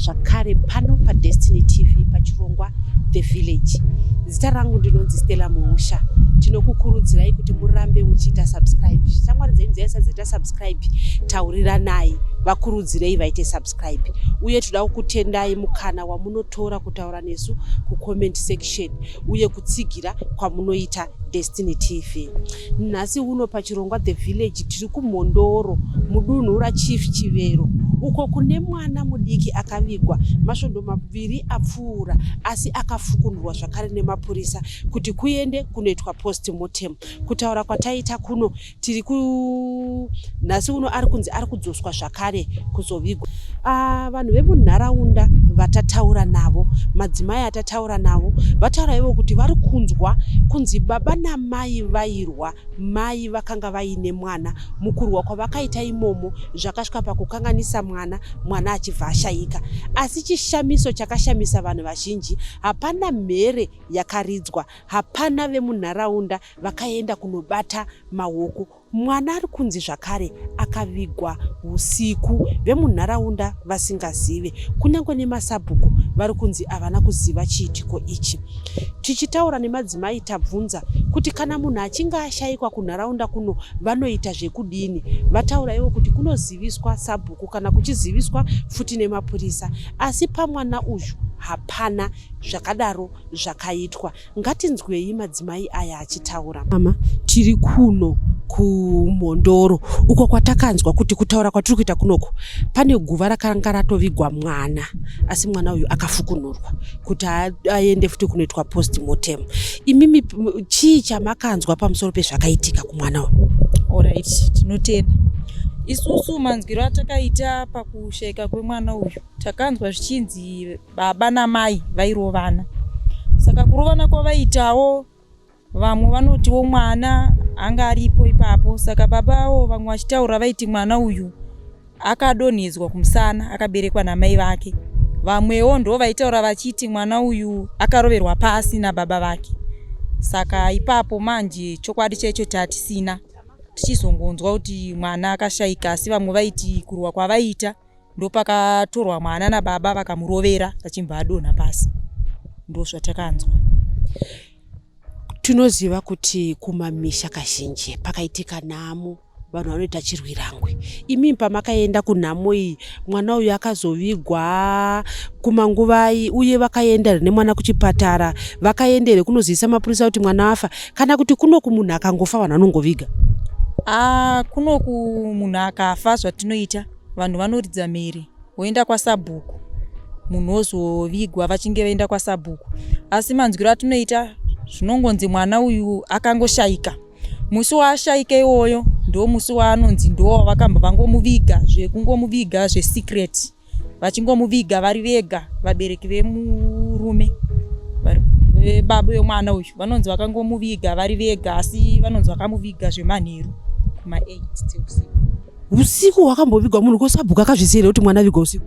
zvakare pano paDestiny TV pachirongwa The Village. Zita rangu ndinonzi Stella Muusha. Tinokukurudzirai kuti murambe muchiita subscribe. Shamwari dzenyu dzaisa dzaita subscribe, tauriranai, vakurudzirei vaite subscribe. Uye toda kukutendai mukana wamunotora kutaura nesu kucomment section uye kutsigira kwamunoita Destiny TV. Nhasi uno pachirongwa The Village tiri kuMhondoro mudunhu raChief Chivero uko kune mwana mudiki akavigwa masvondo maviri apfuura asi akafukunurwa zvakare nemapurisa kuti kuende kunoitwa post mortem. Kutaura kwataita kuno tiri ku nhasi uno ari kunzi ari kudzoswa zvakare kuzovigwa. Ah, vanhu vemunharaunda vatataura navo, madzimai atataura navo vataura ivo kuti vari kunzwa kunzi baba namai vairwa, mai vakanga vaine mwana. Mukurwa kwavakaita imomo zvakasvika pakukanganisa mwana, mwana achibva ashaika. Asi chishamiso chakashamisa vanhu vazhinji, hapana mhere yakaridzwa, hapana vemunharaunda vakaenda kunobata maoko. Mwana ari kunzi zvakare akavigwa husiku vemunharaunda vasingazive. Kunyange nemasabhuku vari kunzi havana kuziva chiitiko ichi. Tichitaura nemadzimai tabvunza kuti kana munhu achinge ashaikwa kunharaunda kuno vanoita zvekudini. Vataura ivo kuti kunoziviswa sabhuku kana kuchiziviswa futi nemapurisa asi pamwana uyu hapana zvakadaro zvakaitwa. Ngatinzwei madzimai aya achitaura. Mama, tiri kuno kuMhondoro uko kwatakanzwa kuti kutaura kwatiri kuita kunoko pane guva rakanga ratovigwa mwana asi mwana uyu akafukunurwa kuti aende futi kunoitwa post mortem. Imimi chii chamakanzwa pamusoro pezvakaitika kumwana uyu? Alright, tinotenda. Isusu manzwiro atakaita pakushaika kwemwana uyu takanzwa zvichinzi baba namai vairovana saka kurovana kwavaitawo vamwe vanotiwo mwana anga aripo ipapo saka babawo vamwe vachitaura vaiti mwana uyu akadonhedzwa kumusana akaberekwa namai vake vamwewo ndo vaitaura vachiti mwana uyu akaroverwa pasi nababa vake saka ipapo manje chokwadi chaicho tatisina tichizongonzwa kuti mwana akashaika asi vamwe vaiti kurwa kwavaita Ndopakatorwa mwana nababa vakamurovera achibva adonha pasi. Ndozvatakanzwa. Tinoziva kuti kumamisha kazhinji pakaitika nhamo vanhu vanoita chirwirangwe. Imi pamakaenda kunhamo iyi mwana uyu akazovigwa kumanguvai uye vakaenda here nemwana kuchipatara vakaenda here kunozivisa mapurisa kuti mwana afa kana kuti kunoku munhu akangofa vanhu vanongoviga? Ah, kunoku munhu akafa zvatinoita vanhu vanoridza mhere voenda kwasabhuku munhu ozovigwa vachinge vaenda kwasabhuku asi manzwiro atinoita zvinongonzi mwana uyu akangoshaika musi waashaika iwoyo ndo musi waanonzi ndo wavakamba vangomuviga zvekungomuviga zvesecret vachingomuviga vari vega vabereki vemurume vebaba vemwana uyu vanonzi vakangomuviga vari vega asi vanonzi vakamuviga zvemanheru kuma 8 dzeusiku Usiku hwakambovigwa munhu ko sabhuku akazviziva here kuti mwana avigwa usiku?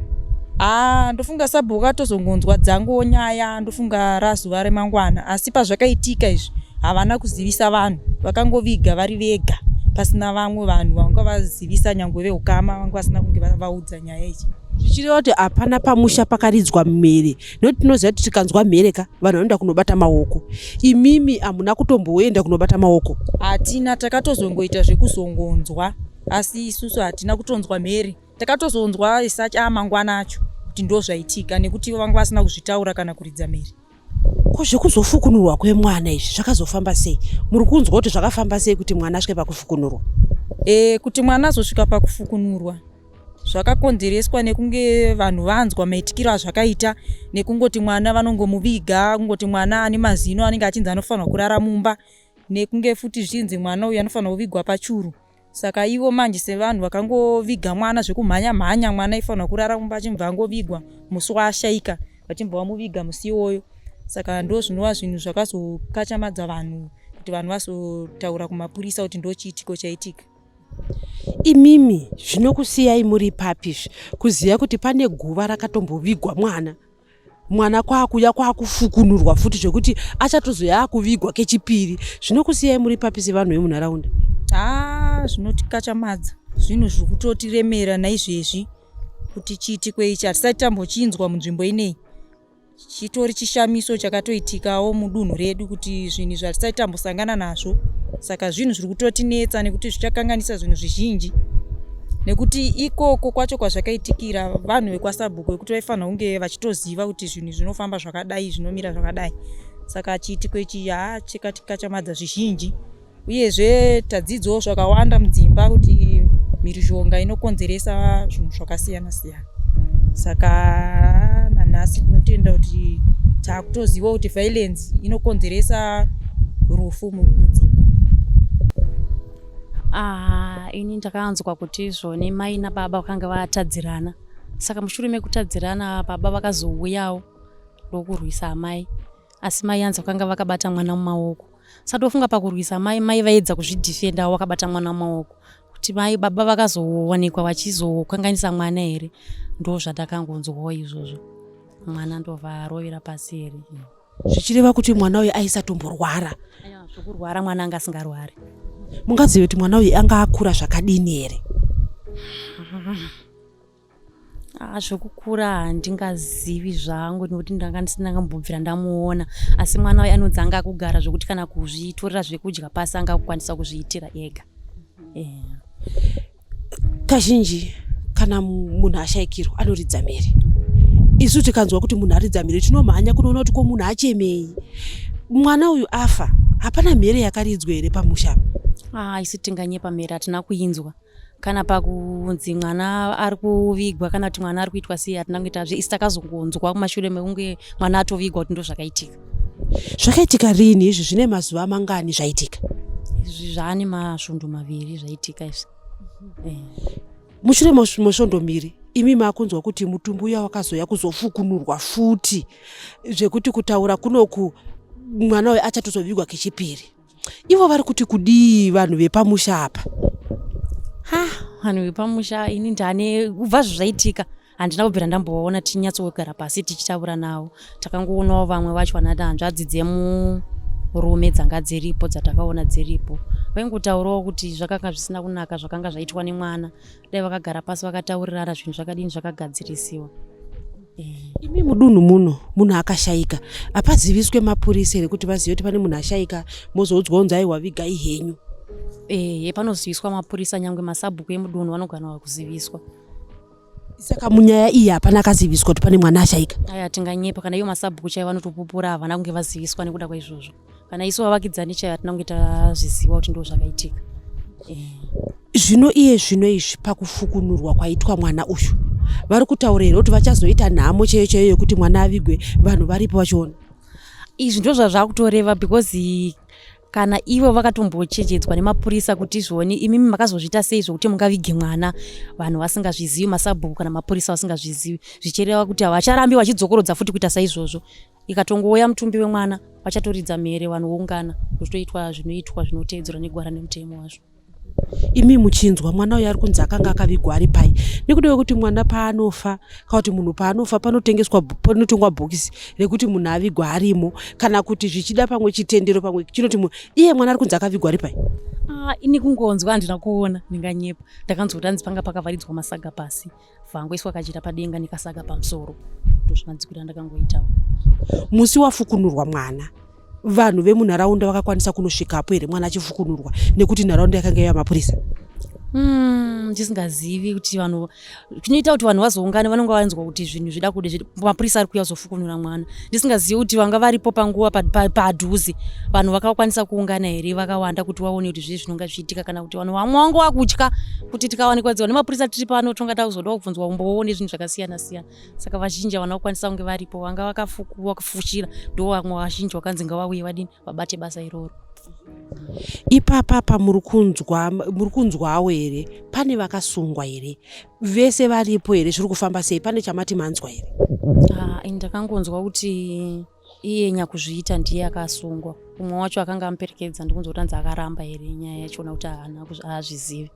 Ah, ndofunga sabhuku atozongonzwa dzanguwo nyaya ndofunga razuva remangwana asi pazvakaitika izvi havana kuzivisa vanhu vakangoviga vari vega pasina vamwe vanhu vanga vazivisa nyangwe veukama vanga vasina kunge vaudza nyaya ichi zvichireva kuti hapana pamusha pakaridzwa mhere nekuti tinoziva kuti tikanzwa mhere ka vanhu vanoenda kunobata maoko imimi hamuna kutomboenda kunobata maoko hatina takatozongoita zvekuzongonzwa asi isusu hatina kutonzwa mhere takatozonzwa isacha mangwana acho kuti ndozvaitika nekuti vanga vasina kuzvitaura kana kuridza mhere ko zvekuzofukunurwa kwemwana izvi zvakazofamba sei muri kunzwa kuti zvakafamba sei kuti mwana asvike pakufukunurwa e, kuti mwana azosvika pakufukunurwa Zvakakonzereswa nekunge vanhu vanzwa maitikiro azvakaita nekungoti mwana vanongomuviga, kungoti mwana ane mazino anenge achinzi anofanirwa kurara mumba nekunge futi zvichinzi mwana uyu anofanirwa kuvigwa pachuru. Saka ivo manje sevanhu vakangoviga mwana zvekumhanya mhanya, mwana aifanirwa kurara mumba achibva angovigwa musi waashaika, vachibva vamuviga musi iwoyo. Saka ndozvinova zvinhu zvakazokachamadza vanhu kuti vanhu vazotaura kumapurisa kuti ndochiitiko chaitika. Imimi zvinokusiyai muri papi izvi kuziva kuti pane guva rakatombovigwa mwana mwana kwakuya kwakufukunurwa futi zvekuti achatozoya akuvigwa kechipiri zvinokusiyai muri papi sevanhu vemunharaunda haa zvinotikachamadzwa zvinhu zviri kutotiremera naizvezvi. Kuti chiitiko ichi hatisati tambochinzwa munzvimbo ineyi. Chitori chishamiso chakatoitikawo mudunhu redu kuti zvinhu izvi hatisati tambosangana nazvo. Saka zvinhu zviri kutotinetsa nekuti zvichakanganisa zvinhu zvizhinji. Nekuti ikoko kwacho kwazvakaitikira vanhu vekwasabhuku vekuti vaifanira kunge vachitoziva kuti zvinhu zvinofamba zvakadai zvinomira zvakadai. Saka chiitiko ichi haa chakatikachamadza zvizhinji. Uyezve tadzidzawo zvakawanda mudzimba kuti mhirizhonga inokonzeresa zvinhu zvakasiyana siyana. Saka nanhasi tinotenda kuti takutoziva kuti violence inokonzeresa rufu mudzimba. Ah, ini ndakanzwa kuti izvoni mai nababa vakanga vatadzirana saka mushure mekutadzirana baba vakazouyawo ndokurwisa amai asi mai hanzi vakanga vakabata mwana mumaoko saka ndofunga pakurwisa mai mai vaiedza kuzvidhifenda wakabata mwana mumaoko kuti mai baba vakazowanikwa vachizokanganisa mwana here ndo zvandakangonzwawo izvozvo mwana ndobva arovera pasi here zvichireva kuti mwana uyu aisatomborwara zvokurwara mwana anga asingarwari mungazive kuti mwana uyu anga akura zvakadini here Ah, zvekukura handingazivi zvangu nekuti ndanga ndisina kambobvira ndamuona asi mwana uyu anonzi anga akugara zvekuti kana kuzvitorera zvekudya pasi anga akukwanisa kuzviitira ega eh. Kazhinji kana munhu ashaikirwa anoridza mhere isu tikanzwa kuti munhu aridza mhere tinomhanya kunoona kuti ko munhu achemei mwana uyu afa hapana mhere yakaridzwa here pamusha ah, isu tinganyepa mhere hatina kuinzwa kana pakunzi mwana ari kuvigwa kana kuti mwana ari kuitwa sei hatina kuita zve isi takazongonzwa kumashure mekunge mwana atovigwa kuti ndozvakaitika zvakaitika rini izvi zvine mazuva mangani zvaitika izvi zvaane masvondo maviri zvaitika izvi eh. Mushure mesvondo mbiri imi makunzwa kuti mutumbi uya wakazoya kuzofukunurwa futi zvekuti kutaura kunoku mwana uyu achatozovigwa kechipiri ivo vari kuti kudii vanhu vepamusha apa ha vanhu vepamusha ini ndane kubva zvaitika handina kubvira ndambovaona tichinyatsogara pasi tichitaura navo takangoonawo vamwe vacho vanati hanzvadzi dzemurume dzanga dziripo dzatakaona dziripo vaingotaurawo kuti zvakanga zvisina kunaka zvakanga zvaitwa nemwana dai vakagara pasi vakataurirana zvinhu zvakadini zvakagadzirisiwa eh. Imi mudunhu muno munhu akashaika hapaziviswe mapurisa here kuti vazive kuti pane munhu ashaika mozoudzwa kunzi aiwa vigai henyu ehe panoziviswa mapurisa nyangwe masabhuku emudunhu vanogona kuziviswa Saka munyaya iyi hapana akaziviswa kuti pane mwana ashaika? Aya tinganyepa kana iyo masabhuku chaivo vanotopupura havana kunge vaziviswa nekuda kwaizvozvo. Kana isu vavakidzani chaivo hatina kunge tazviziva kuti ndoo zvakaitika. Eh. Zvino iye zvino izvi pakufukunurwa kwaitwa mwana uyu vari kutaura here kuti vachazoita nhamo chaiyo chaiyo yekuti mwana avigwe vanhu varipo vachiona? Izvi ndozvazvakutoreva because Kana ivo vakatombochechedzwa nemapurisa kuti izvoni imimi makazozviita sei zvokuti mungavige mwana vanhu vasingazvizivi masabhuku kana mapurisa vasingazvizivi zvichireva kuti havacharambi vachidzokorodza futi kuita saizvozvo ikatongouya mutumbi wemwana vachatoridza mhere vanhu voungana zvotoitwa zvinoitwa zvinoteedzerwa negwara nemutemo wazvo Imi muchinzwa mwana uyu ari kunzi akanga akavigwa ari pai nekuda kwekuti mwana paanofa kana kuti munhu paanofa panotengeswa panotengwa bhokisi rekuti munhu avigwa arimo kana kuti zvichida pamwe chitendero pamwe chinoti munhu iye mwana ari kunzi akavigwa ari pai. Ah, ini kungonzwa handina kuona ndinganyepa ndakanzwa kuti hanzi panga pakavharidzwa masaga pasi vangoiswa kachira padenga nekasaga pamusoro ndozvamanzwiro andakangoitawo Musi wafukunurwa mwana vanhu vemunharaunda vakakwanisa kunosvikapo here mwana achifukunurwa nekuti nharaunda yakanga yava mapurisa hmm, ndisingazivi kuti vanhu chinoita kuti vanhu vazoungane vanonga vanzwa kuti zvinhu zvida kude mapurisa ari kuuya kuzofukunura mwana ndisingazivi kuti vanga varipo panguva padhuze vanhu vakakwanisa kuungana here vakawanda kuti vaone kuti zvii zvinonga zvichiitika kana kuti vanhu vamwe vangu vakutya kuti tikawanikwa dziwa nemapurisa tiri pano tonga takuzoda kubvunzwa umbowo nezvinhu zvakasiyana siyana saka vazhinji havana kukwanisa kunge varipo vanga vakafushira ndo vamwe vazhinji vakanzi ngavauye vadini vabate basa iroro ipapa pamuri kunzwa muri kunzwawo here pane vakasungwa here vese varipo here zviri kufamba sei pane chamati manzwa here ah, ini ndakangonzwa kuti iye nyakuzviita ndiye akasungwa umwe wacho akanga amuperekedza ndikunzwa kuti anzi akaramba here nyaya yachona kuti haana haazvizivi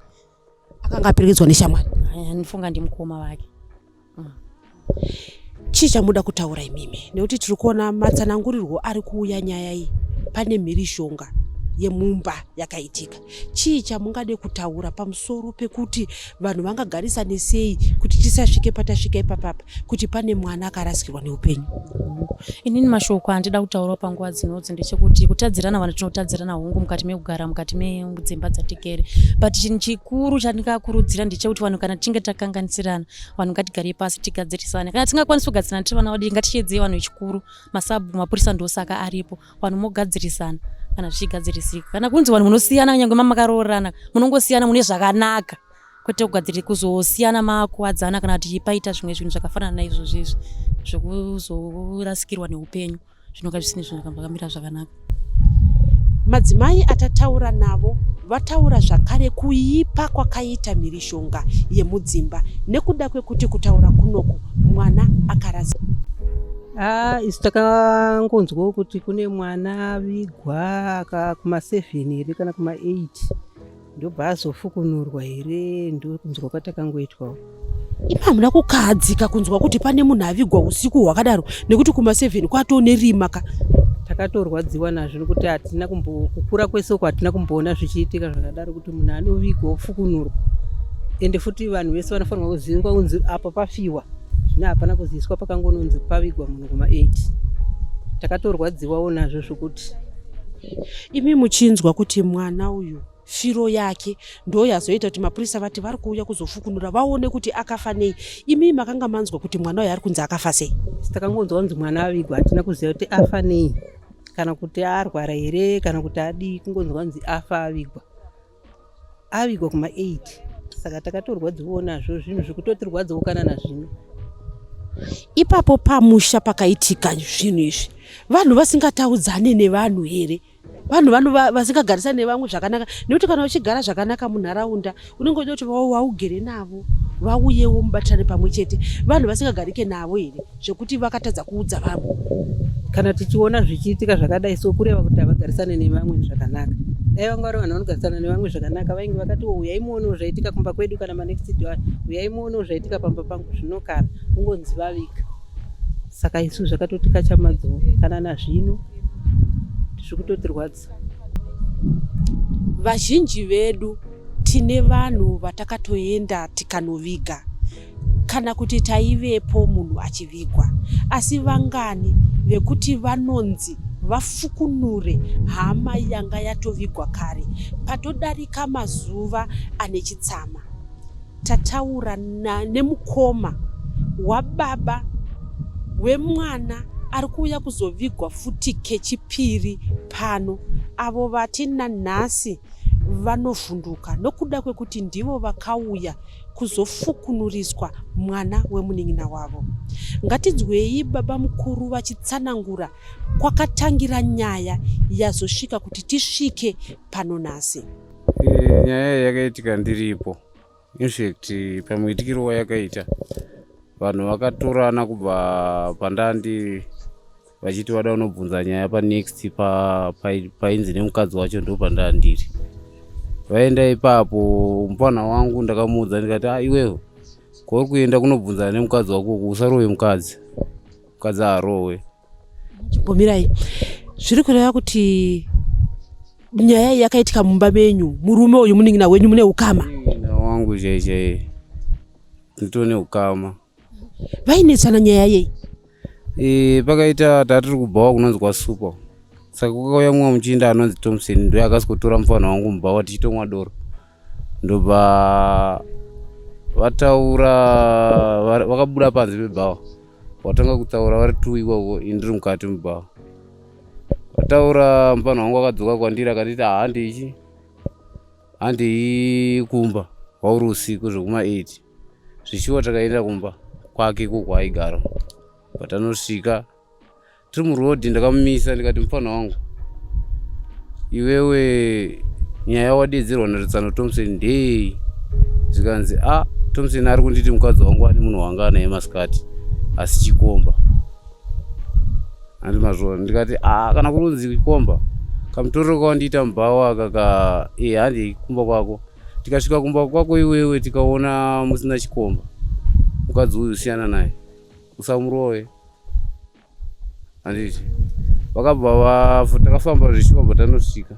akanga aperekedzwa neshamwari ndifunga ndimukoma vake mm. Chii chamuda kutaura imimi nekuti tiri kuona matsanangurirwo ari kuuya nyaya iyi pane mhirizhonga yemumba yakaitika. Chii chamungade kutaura pamusoro pekuti vanhu vangagarisane sei kuti tisasvike patasvika ipapapa kuti pane mwana akarasikirwa neupenyu? Inini mashoko andida kutaurawo panguva dzinodzi ndechekuti kutadzirana vanhu tinotadzirana hongu mukati mekugara mukati medzimba dzatigere, but chinhu chikuru chandingakurudzira ndechekuti vanhu kana tichinge takanganisirana, vanhu ngatigarei pasi tigadzirisane. Kana tisingakwanisi kugadzirana tiri vana vadiki, ngatichiedzei vanhu vechikuru, masabhuku, mapurisa ndosaka aripo. Vanhu mogadzirisana kana zvichigadzirisika. Kana kunzi vanhu munosiyana kunyange mamakaroorana, munongosiyana mune zvakanaka, kwete kugadziri kuzosiyana makuwadzana kana kuti paita zvimwe zvinhu zvakafanana naizvozvo izvi zvekuzorasikirwa neupenyu zvinonga zvisini zvinhu zvakamira zvakanaka. Madzimai atataura navo vataura zvakare kuipa kwakaita mhirizhonga yemudzimba nekuda kwekuti kutaura kunoku mwana akarasika. Ah, isu takangonzwawo kuti kune mwana avigwa kuma7 here kana kuma8, ndobva azofukunurwa here, ndokunzwa kwatakangoitwawo. Imi hamuna kukahadzika kunzwa kuti pane munhu avigwa usiku hwakadaro, nekuti kuma7 kwatoo nerima ka? Takatorwadziwa nazvo nekuti hatina kumbo kukura kwese uko hatina kumboona zvichiitika zvakadaro, kuti munhu anovigwa ofukunurwa. Ende futi vanhu vese vanofanirwa kuziviswa kunzi apa pafiwa. Zvino hapana kuziviswa, pakangononzi pavigwa munhu kuma8. Takatorwadziwawo nazvo zvokuti. Imi muchinzwa kuti mwana uyu firo yake ndo yazoita kuti mapurisa vati vari kuuya kuzofukunura vaone kuti akafa nei, imi makanga manzwa kuti mwana uyu ari kunzi akafa sei? Takangonzwa kunzi mwana avigwa, hatina kuziva kuti afa nei, kana kuti arwara here, kana kuti adii. Kungonzwa kunzi afa, avigwa, avigwa kuma8. Saka takatorwadziwawo nazvo, zvinhu zvekutotirwadzawo kana nazvino. Ipapo pamusha pakaitika zvinhu izvi, vanhu vasingataudzane nevanhu here? Vanhu vano vasingagarisani nevamwe zvakanaka? Nekuti kana uchigara zvakanaka munharaunda, unenge uchida kuti vaugere navo vauyewo mubatirane pamwe chete. Vanhu vasingagarike navo here zvekuti vakatadza kuudza vamwe? Kana tichiona zvichiitika zvakadai so, kureva kuti havagarisane nevamwe zvakanaka. Dai vanga vari vanhu vanogarisana nevamwe zvakanaka, vainge vakati, "Oh, uyai muonewo zvaitika kumba kwedu," kana manext door, "Uyai muonewo zvaitika pamba pangu." Zvino kana ungonzi vaviga, saka isu zvakatotikachamadzoo, kana nazvino zviri kutotirwadza. Vazhinji vedu tine vanhu vatakatoenda tikanoviga, kana kuti taivepo munhu achivigwa, asi vangani vekuti vanonzi vafukunure hama yanga yatovigwa kare patodarika mazuva ane chitsama? Tataura nemukoma wababa wemwana ari kuuya kuzovigwa futi kechipiri pano, avo vati nanhasi vanovhunduka nokuda kwekuti ndivo vakauya kuzofukunuriswa mwana wemunin'ina wavo. Ngatinzwei baba mukuru vachitsanangura kwakatangira nyaya yazosvika kuti tisvike pano nhasi. Nyaya iyi yakaitika ndiripo. Infact, pamuitikiro wayakaita, vanhu vakatorana kubva pandandi vachiti vada kunobvunza nyaya panext painzi nemukadzi wacho, ndo pandandiri. Vaenda ipapo, mufana wangu ndakamuudza ndikati, "Ah, iwewe kwauri kuenda kunobvunzana nemukadzi wako uku, usarove mukadzi, mukadzi haarohwe." Chimbomirai, zviri kureva kuti nyaya iyi yakaitika mumba menyu? Murume uyu munin'ina wenyu, mune ukama? Munin'ina wangu chai chai, nditone ukama. Vainetsana nyaya yei? Pakaita tatiri kubhawa kunonzi kwaSupa, saka kwakauya mumwe muchinda anonzi Thompson, ndoye akasikotora mufana wangu mubhawa tichitomwa doro, ndobva vataura. Vakabuda panze pebhawa, watanga kutaura vari two ikoko, ini ndiri mukati mubhawa. Vataura, mufana wangu akadzoka kwandiri akanditi, "Handeichi, handei kumba." Wauri usiku zvekuma8 zvichiwa. Takaenda kumba kwake iko kwaaigara. Patanosvika tiri murodhi, ndakamumisa ndikati, "Mufana wangu, iwewe nyaya wadedzerwa naRitsano Thompson ndei?" Zvikanzi, "A, Thompson ari kunditi mukadzi wangu ane munhu wanga anaye masikati, asi chikomba." Handi mazvona? Ndikati, "A, kana kurunzi chikomba, kamutorero kawandiita mubhawa aka ka e, handei kumba kwako." Tikasvika kumba kwako iwewe, tikaona musina chikomba. Mukadzi uyu siyana naye, usamurove, handiti? Vakabva, takafamba zvichibva tanosvika.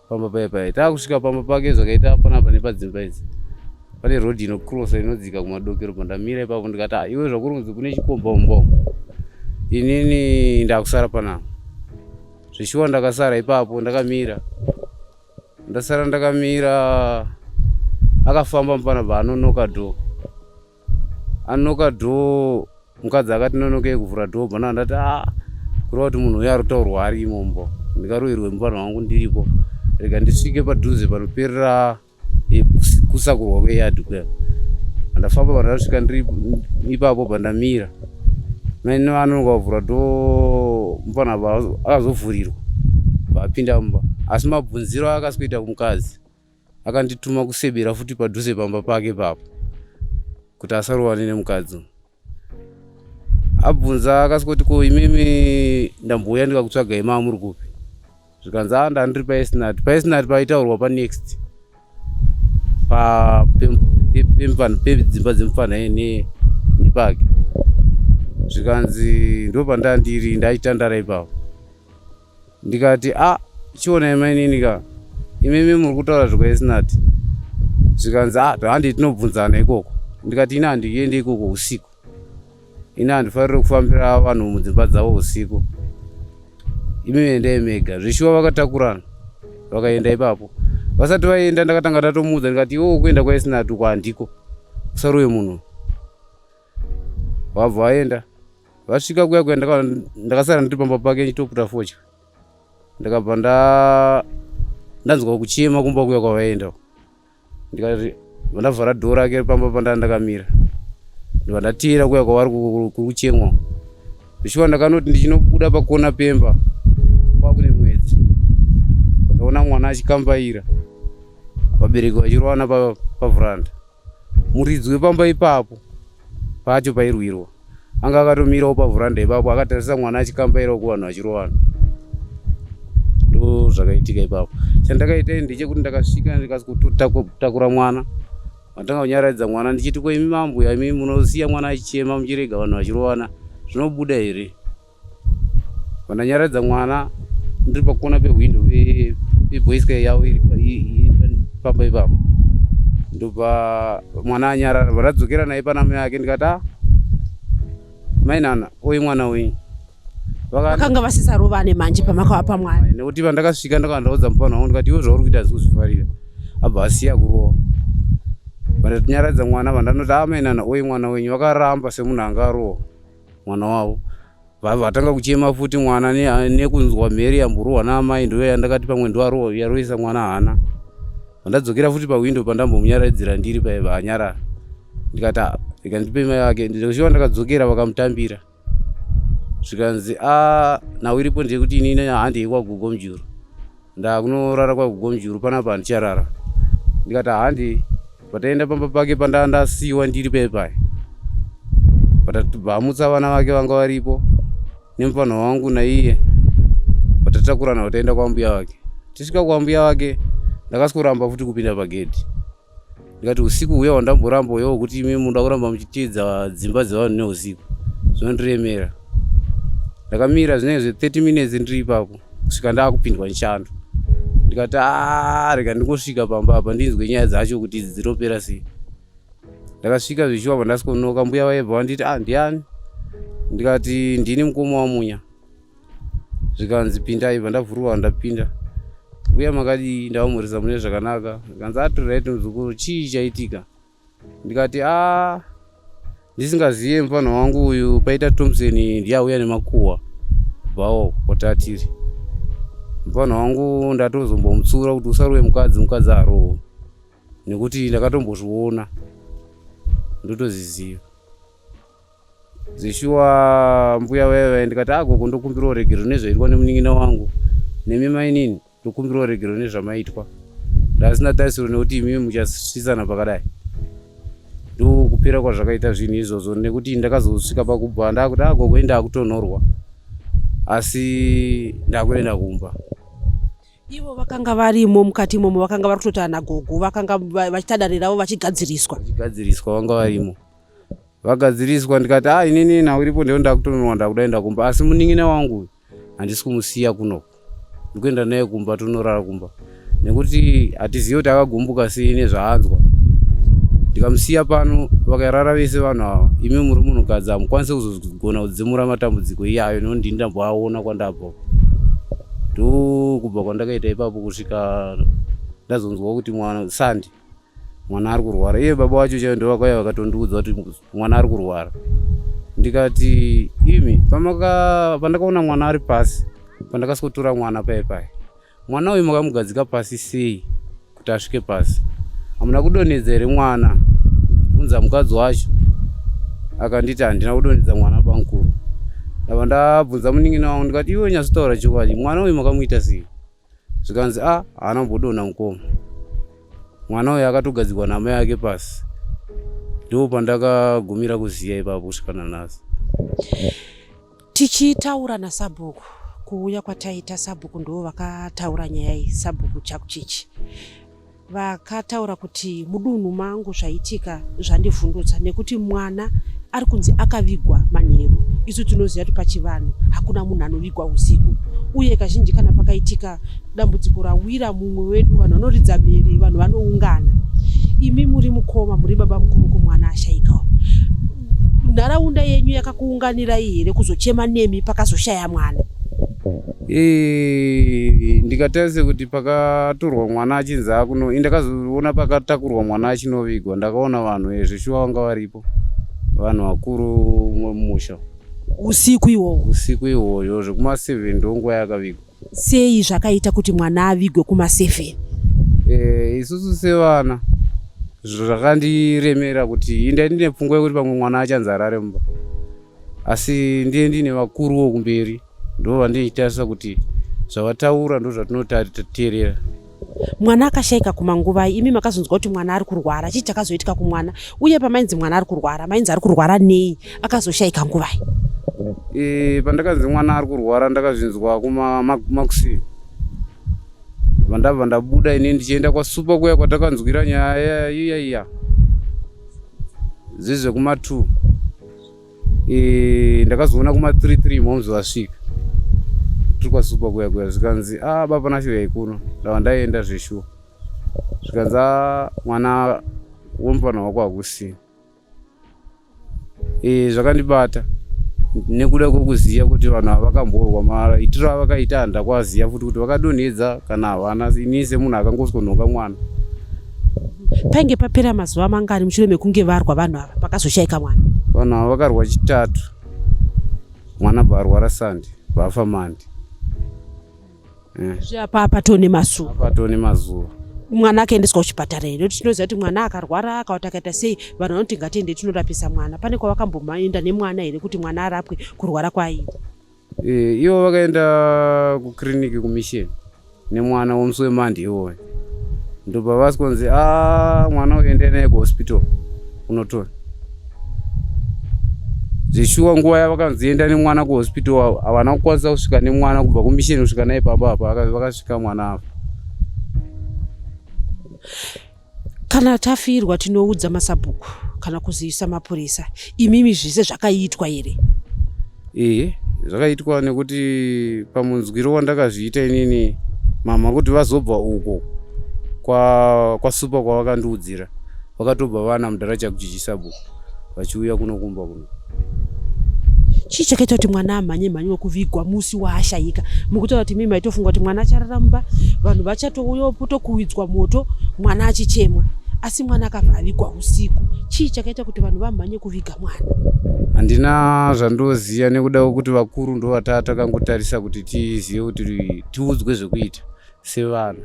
Pamba paye paye taakusvika pamba pake zvakaita panapa nepadzimba idzi pane road inocrossa inodzika kumadokero pandamira ipapo ndikati ah, iwe zvakuri kunzi kune chikomba mumba umu inini ndakusara panapa zvishuwa ndakasara ipapo ndakamira ndasara ndakamira akafamba mupanapa anonoka door Anonoka door mukadzi akati nonokei kuvhura door bvana ndati ah kureva kuti munhu uyo ari kutaurwa ari imombo ndikaroirwe mupana wangu ndiripo rega ndisvike padhuze panoperera eh, kusakurwa kweyadhi kuya ndafamba pandasvika ndiri ipapo pandamira maini vanonoka kuvhura door mupana akazovhurirwa vapinda mumba asi mabvunziro akasi kuita kumukadzi akandituma kusebera futi padhuze pamba pake ipapo kuti asarovane nemukadzi abvunza akasikuti ko imimi ndambouya ndikakutsvagai maa muri kupi zvikanzi a ndandiri paesnat paesnat paitaurwa panext pedzimba dzemupfanha nepake zvikanzi ndopandandiri ndaitandara ipapo Ndikati a ah, chionai mainini ka imimi muri kutaura zvekwaesinati zvikanzi a ah, handi tinobvunzana ikoko ndikati ini handiendi ikoko usiku ini handifariri kufambira vanhu mudzimba dzavo usiku imimi endai mega zvishuwa vakatakurana vakaenda ipapo vasati vaenda ndakatanga ndatomuudza ndikati iwo kuenda kwaesinati uko handiko usaruwe munhu vabva vaenda Vasvika kuya kuya ndakasara ndiri pamba pake ndichitoputa fodya. Ndakabva nda ndanzwa kuchema kumba kuya kwavaenda. Ndikati ndavhara dhoo rake pamba panda ndakamira. Ndibva ndateera kuya kwavari kuri kuchemwa. Zvishuwa ndakanoti ndichinobuda pakona pemba kwakune mwedzi. Ndaona mwana achikambaira vabereki vachirovana pavhuranda. Muridzi wepamba ipapo pacho pairwirwa anga akatomirawo pavhuranda ipapo akatarisa mwana achikambairawo kuvanhu vachirovana. Ndo zvakaitika ipapo. Chandakaita ini ndechekuti ndakasvika ndikasvikotakura mwana matanga kunyaradza mwana ndichiti ko imi mambuya imi munosiya mwana achichema muchirega vanhu vachirovana zvinobuda here? Vandanyaradza mwana ndiri pakona pehwindo peboysky yavo iri pamba ipapo ndobva mwana anyarara vandadzokera naye pana mai ake ndikati a ah, mai nana oyi mwana wenyu vakanga vasisarovane manje pamakavapa mwana nekuti pandakasvika ndakava ndaudza mupana wangu ndikati iwe zvauri kuita hazikuzvifarira abva asiya kurova vandatinyaradza mwana vandanoti a ah, mai nana oyi mwana wenyu vakaramba semunhu anga arohwa mwana wavo vatanga kuchema futi mwana nekunzwa mhere yamborohwa naamai ndiyo yandakati pamwe ndo yaroisa mwana hana vandadzokera futi pahwindo pandambomunyaradzira ndiri paye vaanyarara ndikati ah, ndikandipe mai vake ndoshuwa ndakadzokera vakamutambira zvikanzi a ah, nhau iripo ndeyekuti inini handei kwagogo mujuru Ndakunorara kwagogo Mujuru panapa handicharara. Ndikati handi pataenda pamba pake pandaa ndasiiwa ndiri paye paye. Patatibva vana vake vanga varipo nemufanha wangu naiye patatakurana kutaenda kwambuya vake. Tisvika kwambuya vake ndakasworamba futi kupinda pagedhi. Ndikati usiku huya hwandamboramba uya wekuti imi munoda kuramba muchiteedza dzimba dzevanhu neusiku zvinondiremera. Ndakamira zvinenge zve 30 minutes ndiri ipapo kusvika ndaakupindwa nechando. Ndikati aah rega ndingosvika pamba apa ndinzwe nyaya dzacho kuti idzi dzinopera sei. Ndakasvika zvichiwa pandasikonoka mbuya vaibva vanditi ah ndiani? Ndikati ndini mukoma waMunya. Zvikanzi pindai pandavhurwa ndapinda. Mbuya makadii ndavamhoresa mune zvakanaka. Zvikanzi ah tiri right muzukuru chii chaitika? Ndikati ah ndisingazive mupfanha wangu uyu paita Thompson ndiye auya nemakuhwa kubvawo kwatatiri. Mupfanha wangu ndatozombomutsiura kuti usarowe mukadzi mukadzi arohwe nekuti ndakatombozviona ndotozviziva. Zveshuwa mbuya vaya vaya ndikati ah gogo ndokumbirawo regero nezvaitwa nemunin'ina wangu nemi mainini ndokumbirawo regero nezvamaitwa ndasina tarisiro nekuti imimi muchasvisana pakadai ndokupera kwazvakaita zvinhu izvozvo nekuti ndakazosvika pakubva ndakuti ah gogo ndakutonhorwa asi ndakuenda kumba Ivo vakanga varimo mukati imomo vakanga vari kutoti ana gogo vakanga vachiita dare ravo vachigadziriswa. Vachigadziriswa vanga varimo. Vagadziriswa ndikati ah inini nhau iripo ndiyo ndakutononwa ndakuda kumba asi munin'ina wangu handisi kumusiya kunoku. Ndikuenda naye kumba tonorara kumba. Nekuti hatizivi kuti akagumbuka sei nezvaanzwa. Ndikamusiya pano vakarara vese vanhu ava, imi muri munhukadzi hamukwanise kuzogona kudzimura matambudziko iyayo nekuti ndini ndamboaona kwandabva. Ndokubva kwandakaita ipapo kusvika ndazonzwa kuti mwana Sandi mwana ari kurwara. Iye baba wacho chaivo ndovakauya vakatondiudza kuti mwana ari kurwara. Ndikati imi pamaka pandakaona mwana ari pasi pandakasikotora mwana paye paye mwana uyu makamugadzika pasi sei kuti asvike pasi hamuna kudonhedza here mwana bvunza mukadzi wacho akanditi handina kudonhedza mwana bamukuru ndabva ndabvunza munin'ina wangu ndikati iwe nyatsotaura chokwadi mwana uyu makamuita sei zvikanzi a ah, haana kumbodonha mukoma mwana uyu akatogadzikwa namai ake pasi ndipo pandakagumira kuziya ipapo kusvika nanhasi Tichitaura nasabhuku kuuya kwataita sabhuku ndivo vakataura nyaya iyi sabhuku Chakuchichi vakataura kuti mudunhu mangu zvaitika zvandivhundutsa nekuti mwana ari kunzi akavigwa manheru isu tinoziva kuti pachivanhu hakuna munhu anovigwa usiku uye kazhinji kana pakaitika dambudziko rawira mumwe wedu vanhu vanoridza mhere vanhu vanoungana imi muri mukoma muri baba mukuru kumwana ashaikawo nharaunda yenyu yakakuunganirai here kuzochema nemi pakazoshaya mwana Eh, ndikatarisa kuti pakatorwa mwana achinzi akuno indakazoona pakatakurwa mwana achinovigwa ndakaona vanhu ezvishuwa vanga varipo vanhu vakuru mumusha usiku iwowo usiku iwoyo zvekuma 7 ndonguva yakavigwa Sei zvakaita kuti mwana avigwe kuma7? Eh, isusu sevana zvakandiremera kuti inda ndine pfungwa yekuti pamwe mwana achanzi arare mumba asi ndiye ndine vakuruwo kumberi ndo vandichitarisa kuti zvavataura ndo zvatinoteerera mwana akashaika kumanguvai imi makazonzwa kuti mwana ari kurwara chii chakazoitika kumwana uye pamainzi mwana ari kurwara mainzi ari kurwara nei akazoshaika nguvai e, pandakanzi mwana ari kurwara ndakazvinzwa kumakuseni vandabva ndabuda ini ndichienda kwasupa kuya kwatakanzwira nyaya iya iya zvezvekuma 2 e, ndakazoona kuma 3 3 moms vasvika tiri kwasupa kuya kuya zvikanzi a ah, baba nasho kuno ndava ndaenda zveshuwa zvikanzi ah, mwana wemupana wako hakusina e, zvakandibata nekuda kwekuziva kuti vanhu ava vakamborwa maitiro avakaita handakwaziva futi kuti vakadonhedza kana havana ini semunhu akangoswonhoka mwana Painge papera mazuva mangani mushure mekunge varwa vanhu ava pakazoshaika mwana? Vanhu ava vakarwa chitatu, mwana bva arwara Sunday, vafa Monday. Eh. Zveapa patone mazuva. Patone mazuva. Mwana akaendeswa kuchipatara here? Nekuti tinoziva kuti mwana akarwara akauti akaita sei, vanhu vanoti ngatiende tinorapisa mwana. Pane kwavakambomaenda nemwana here kuti mwana arapwe kurwara kwaaiita? Eh, ivo vakaenda kukiriniki kumisheni nemwana womusi wemandi iwoyo ndobva vaskonzi a ah, mwana uyu endai naye kuhospital kunotora zveshuwa nguva yavakanzi enda nemwana kuhospital havana kukwanisa kusvika nemwana kubva kumisheni kusvika naye pamba apa vakasvika mwana afa Kana tafirwa tinoudza masabhuku kana kuzivisa mapurisa. Imimi zvese zvakaitwa here? Ehe, zvakaitwa nekuti pamunzwiro wandakazviita inini mama kuti vazobva uko kwa kwasupa kwavakandiudzira vakatobva vana mudhara chakuchichi sabhuku vachiuya kuno kumba kuno. Chii chakaita kuti mwana amhanye mhanye wekuvigwa musi waashayika? Mukutaura kuti mimi maitofunga kuti mwana acharara mumba, vanhu vachatouya potokuwidzwa moto, mwana achichemwa, asi mwana akabva avigwa usiku. Chii chakaita kuti vanhu vamhanye kuviga mwana? Handina zvandoziva nekuda kwekuti vakuru ndovataa takangotarisa kuti tizive kuti tiudzwe zvekuita sevana.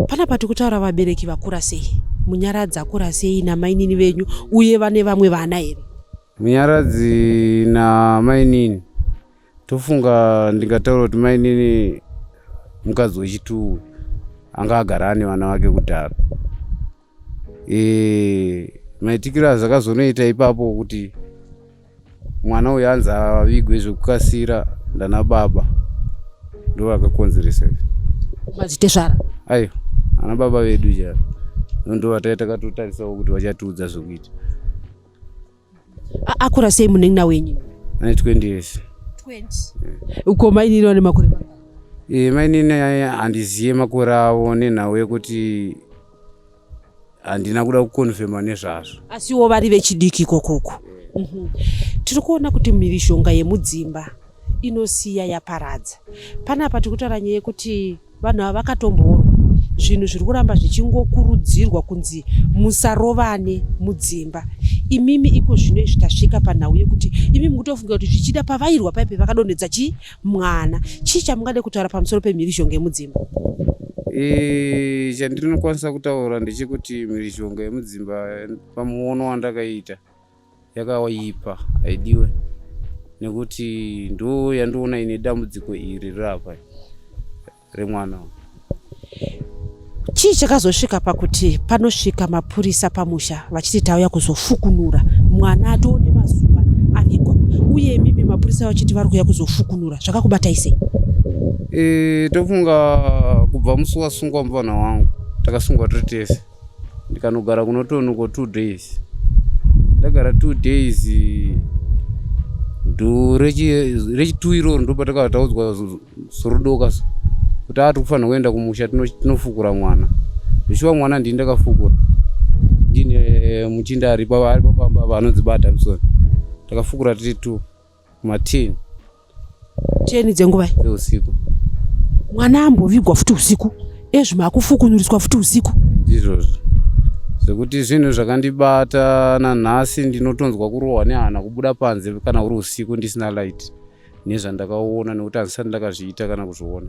Panapa tikutaura vabereki vakura sei? Munyaradzi akura sei namainini venyu uye vane vamwe vana here? Munyaradzi namainini tofunga ndingataura kuti mainini mukadzi wechituwe anga agara ane vana vake kudhara. E, maitikiro azvakazonoita ipapo kuti mwana uyu anzi avigwe zvekukasira ndana baba ndo vakakonzeresa izvi madzitezvara aiwa ana baba vedu chaivo ndo vatai takatotarisawo kuti vachatiudza zvekuita akura sei munen'ina wenyu ane 20 years 20 uko mainini vane makore mangani? E, mainini handiziye makore avo nenhau yekuti handina kuda kukonfema nezvazvo. Asiwo vari vechidiki ikokoko. Tiri kuona kuti mhirizhonga yemudzimba inosiya yaparadza. Panapa tiri kutaura nyaya yekuti vanhu ava vakatomborwa, zvinhu zviri kuramba zvichingokurudzirwa kunzi musarovane mudzimba. Imimi iko zvino izvi tasvika panhau yekuti imi mukutofunga kuti zvichida pavairwa paipe vakadonhedza chii mwana. Chii chamungade kutaura pamusoro pemhirizhonga yemudzimba? E, chandinokwanisa kutaura ndechekuti mhirizhonga yemudzimba pamuono wandakaita yakaipa, haidiwe, nekuti ndo yandiona ine dambudziko iri rapa remwana. Chii chakazosvika pakuti panosvika mapurisa pamusha vachiti tauya kuzofukunura mwana atoone mazuva avigwa, uye imimi mapurisa vachiti vari kuuya kuzofukunura, zvakakubatai sei? E, tofunga kubva musi wasungwa mufana wangu, takasungwa tiri tese, ndikanogara kunotonuko 2 days. Ndagara 2 days, ndo rechi2 iroro ndo patakava taudzwa sorudoka so kuti aa tikufanira kuenda kumusha tinofukura mwana. Zvichiwa mwana ndini ndakafukura, ndine muchinda aripo aripo pamba apa anonzi Badamson. Takafukura tiri 2 kuma10 10 dzenguva dzeusiku. Mwana ambovigwa futi usiku, ezvi makufukunuriswa futi usiku. Ndizvozvo zvekuti zvinhu zvakandibata nanhasi, ndinotonzwa kurohwa nehana kubuda panze kana uri usiku ndisina light nezvandakaona, nekuti handisati ndakazviita kana kuzviona.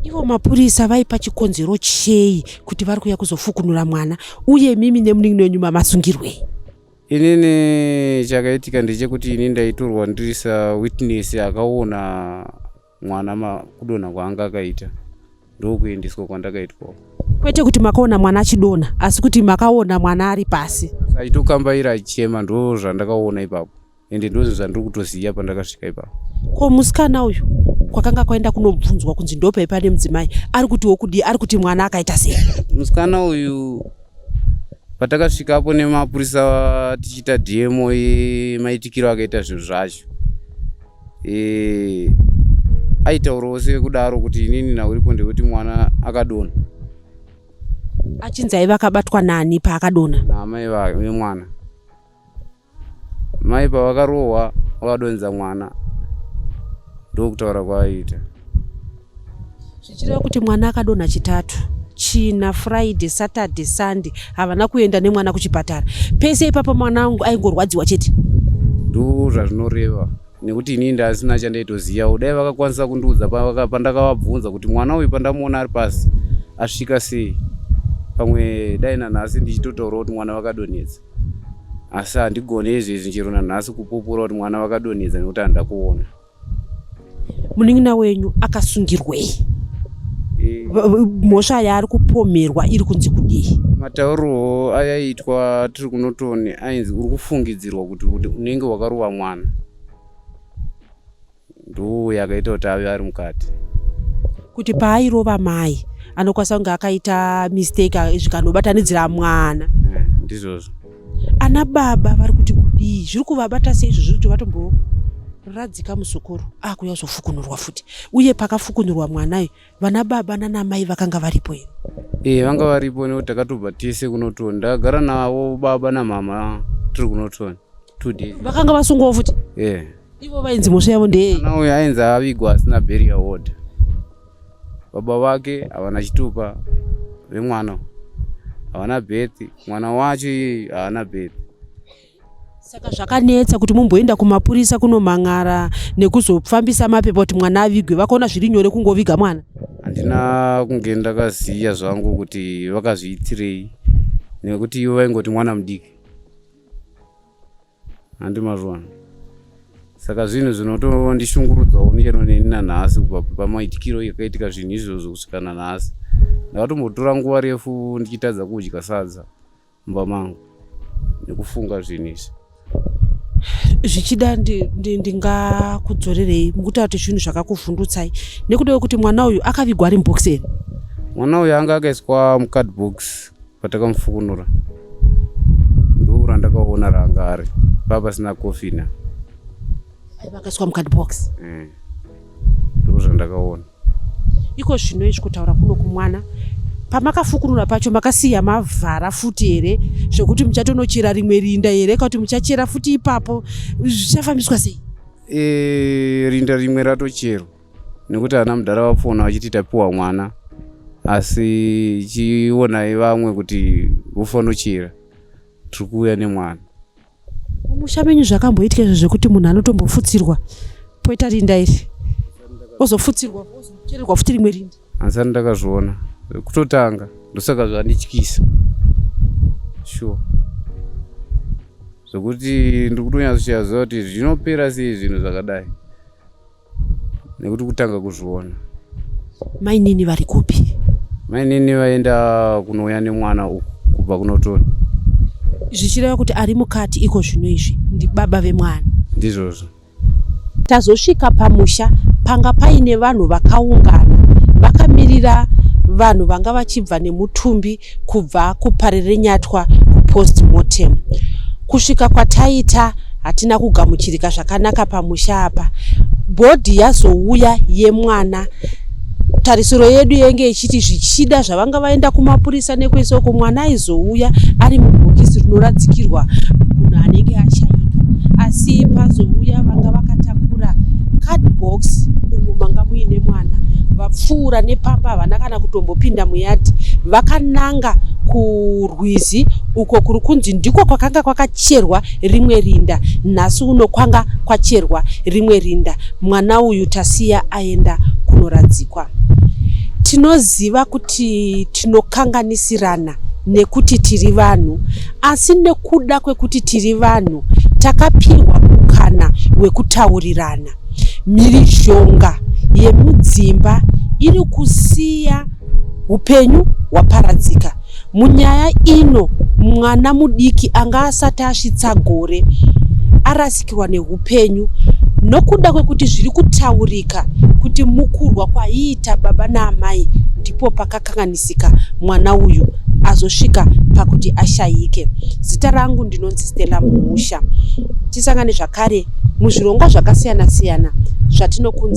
Ivo mapurisa vaipa chikonzero chei kuti vari kuuya kuzofukunura mwana, uye mimi nemunin'ina wenyu mamasungirwei? Inini chakaitika ndechekuti ini ndaitorwa ndiri sawitness akaona mwana kudonha kwaanga akaita, ndokuendeswa kwandakaitwa. Kwete kuti makaona mwana achidonha, asi kuti makaona mwana ari pasi achitokambaira achichema. Ndo zvandakaona ipapo, ende ndozvo zvandiri kutoziva pandakasvika ipapo. Ko musikana uyu kwakanga kwaenda kunobvunzwa kunzi ndopai pane mudzimai, ari kutiwo kudii? Ari kuti mwana akaita sei? Musikana uyu patakasvikapo nemapurisa tichiita demo yemaitikiro akaita zvinhu zvacho, aitaurawo sekudaro kuti inini nauripo ndekuti mwana akadonha. Achinzi aiva akabatwa nani paakadonha? Naamai vemwana. Mai pavakarohwa vakadonhedza mwana, ndokutaura kwaaiita. Zvichireva kuti mwana akadonha Chitatu, China, Friday, Saturday, Sunday, havana kuenda nemwana kuchipatara. Pese ipapo mwana wangu aingorwadziwa chete. Ndo zvazvinoreva, nekuti inini ndasina chandaitozivawo. Dai vakakwanisa kundiudza pandakavabvunza kuti mwana uyu pandamuona ari pasi asvika sei, pamwe dai nanhasi ndichitotaurawo kuti mwana vakadonhedza, asi handigone izvezvi chero nanhasi kupupura kuti mwana vakadonhedza nekuti handida kuona. Munin'ina wenyu akasungirwei? Mhosva yaari kupomherwa iri kunzi kudii? Matauriro ayaiitwa tiri kuNorton, ainzi uri kufungidzirwa kuti unenge wakarova mwana, ndo yakaita kuti ave ari mukati. Kuti paairova mai anokwanisa kunge akaita mistake zvikanobatanidzira mwana. Ndizvozvo. Ana baba vari kuti kudii? Zviri kuvabata sei izvo zviri kuti vatomboradzika muzukuru akuuya kuzofukunurwa futi? Uye pakafukunurwa mwanayo, vana baba nanamai vakanga varipo here? E, vanga varipo, nekuti takatobva tese kuNorton. Ndakagara navo baba namama tiri kuNorton 2 days. Vakanga vasungwawo futi? E. Ivo vainzi mhosva yavo ndeyei? Mwana uyu ainzi avigwa asina burial order. Baba vake havana chitupa, vemwana havana birth, mwana wacho iyeyu haana birth. Saka zvakanetsa kuti mumboenda kumapurisa kunomhan'ara nekuzofambisa mapepa kuti mwana avigwe. Vakaona zviri nyore kungoviga mwana. Handina kunge ndakaziva zvangu kuti vakazviitirei, nekuti ivo vaingoti mwana mudiki, handi mazviona? Saka zvinhu zvinotondishungurudzawo chero neni nanhasi, kubva pamaitikiro yakaitika zvinhu izvozvo kusvika nanhasi. Ndakatombotora nguva refu ndichitadza kudya sadza mumba mangu nekufunga zvinhu izvi. Zvichida ndingakudzorerei mukutaura kuti zvinhu zvakakuvhundutsai nekuda kwekuti mwana uyu akavigwa ari mubhokisi here? Mwana uyu anga akaiswa mucardbox patakamufukunura, ndo randakaona raanga ari paa pasina coffin. Aiva akaiswa mucardbox. Ndo zvandakaona. Iko zvino izvi kutaura kuno kumwana pamakafukunura pacho makasiya mavhara futi here zvekuti muchatonochera rimwe rinda here kana kuti muchachera futi ipapo zvichafambiswa sei? E, rinda rimwe ratocherwa nekuti ana mudhara vapfona vachiti tapiwa mwana asi chionai vamwe kuti vofanochera tiri kuuya nemwana. Mumusha menyu zvakamboitika izvo zvekuti munhu anotombofutsirwa poita rinda iri ozofutsirwa ozochererwa futi rimwe rinda? Handisati ndakazviona kutotanga ndosaka zvandityisa sure zvekuti ndiri kutonyatsochiyaziva kuti zvinopera sei zvinhu zvakadai nekuti kutanga kuzviona. Mainini vari kupi? Mainini vaenda kunouya nemwana uku kubva kunotora. Zvichireva kuti ari mukati iko zvino izvi ndibaba vemwana. Ndizvozvo. Tazosvika pamusha panga paine vanhu vakaungana vakamirira vanhu vanga vachibva nemutumbi kubva kuParirenyatwa kupost mortem. Kusvika kwataita hatina kugamuchirika zvakanaka pamusha apa. Bhodhi yazouya yemwana tarisiro yedu yenge ichiti zvichida zvavanga vaenda kumapurisa nekwese uko mwana aizouya ari mubhokisi rinoradzikirwa munhu anenge ashaika asi pazouya vanga vakatakura cardbox umo manga muine mwana vapfuura nepamba havana kana kutombopinda muyadhi vakananga kurwizi uko kuri kunzi ndiko kwakanga kwakacherwa rimwe rinda nhasi uno kwanga kwacherwa rimwe rinda mwana uyu tasiya aenda kunoradzikwa tinoziva kuti tinokanganisirana nekuti tiri vanhu asi nekuda kwekuti tiri vanhu takapiwa mukana wekutaurirana mhirizhonga yemudzimba iri kusiya upenyu hwaparadzika munyaya ino mwana mudiki anga asati asvitsa gore arasikirwa neupenyu nokuda kwekuti zviri kutaurika kuti mukurwa kwaiita baba naamai ndipo pakakanganisika mwana uyu azosvika pakuti ashayike. Zita rangu ndinonzi Stella Muusha. Tisangane zvakare muzvirongwa zvakasiyana siyana zvatinokunzi.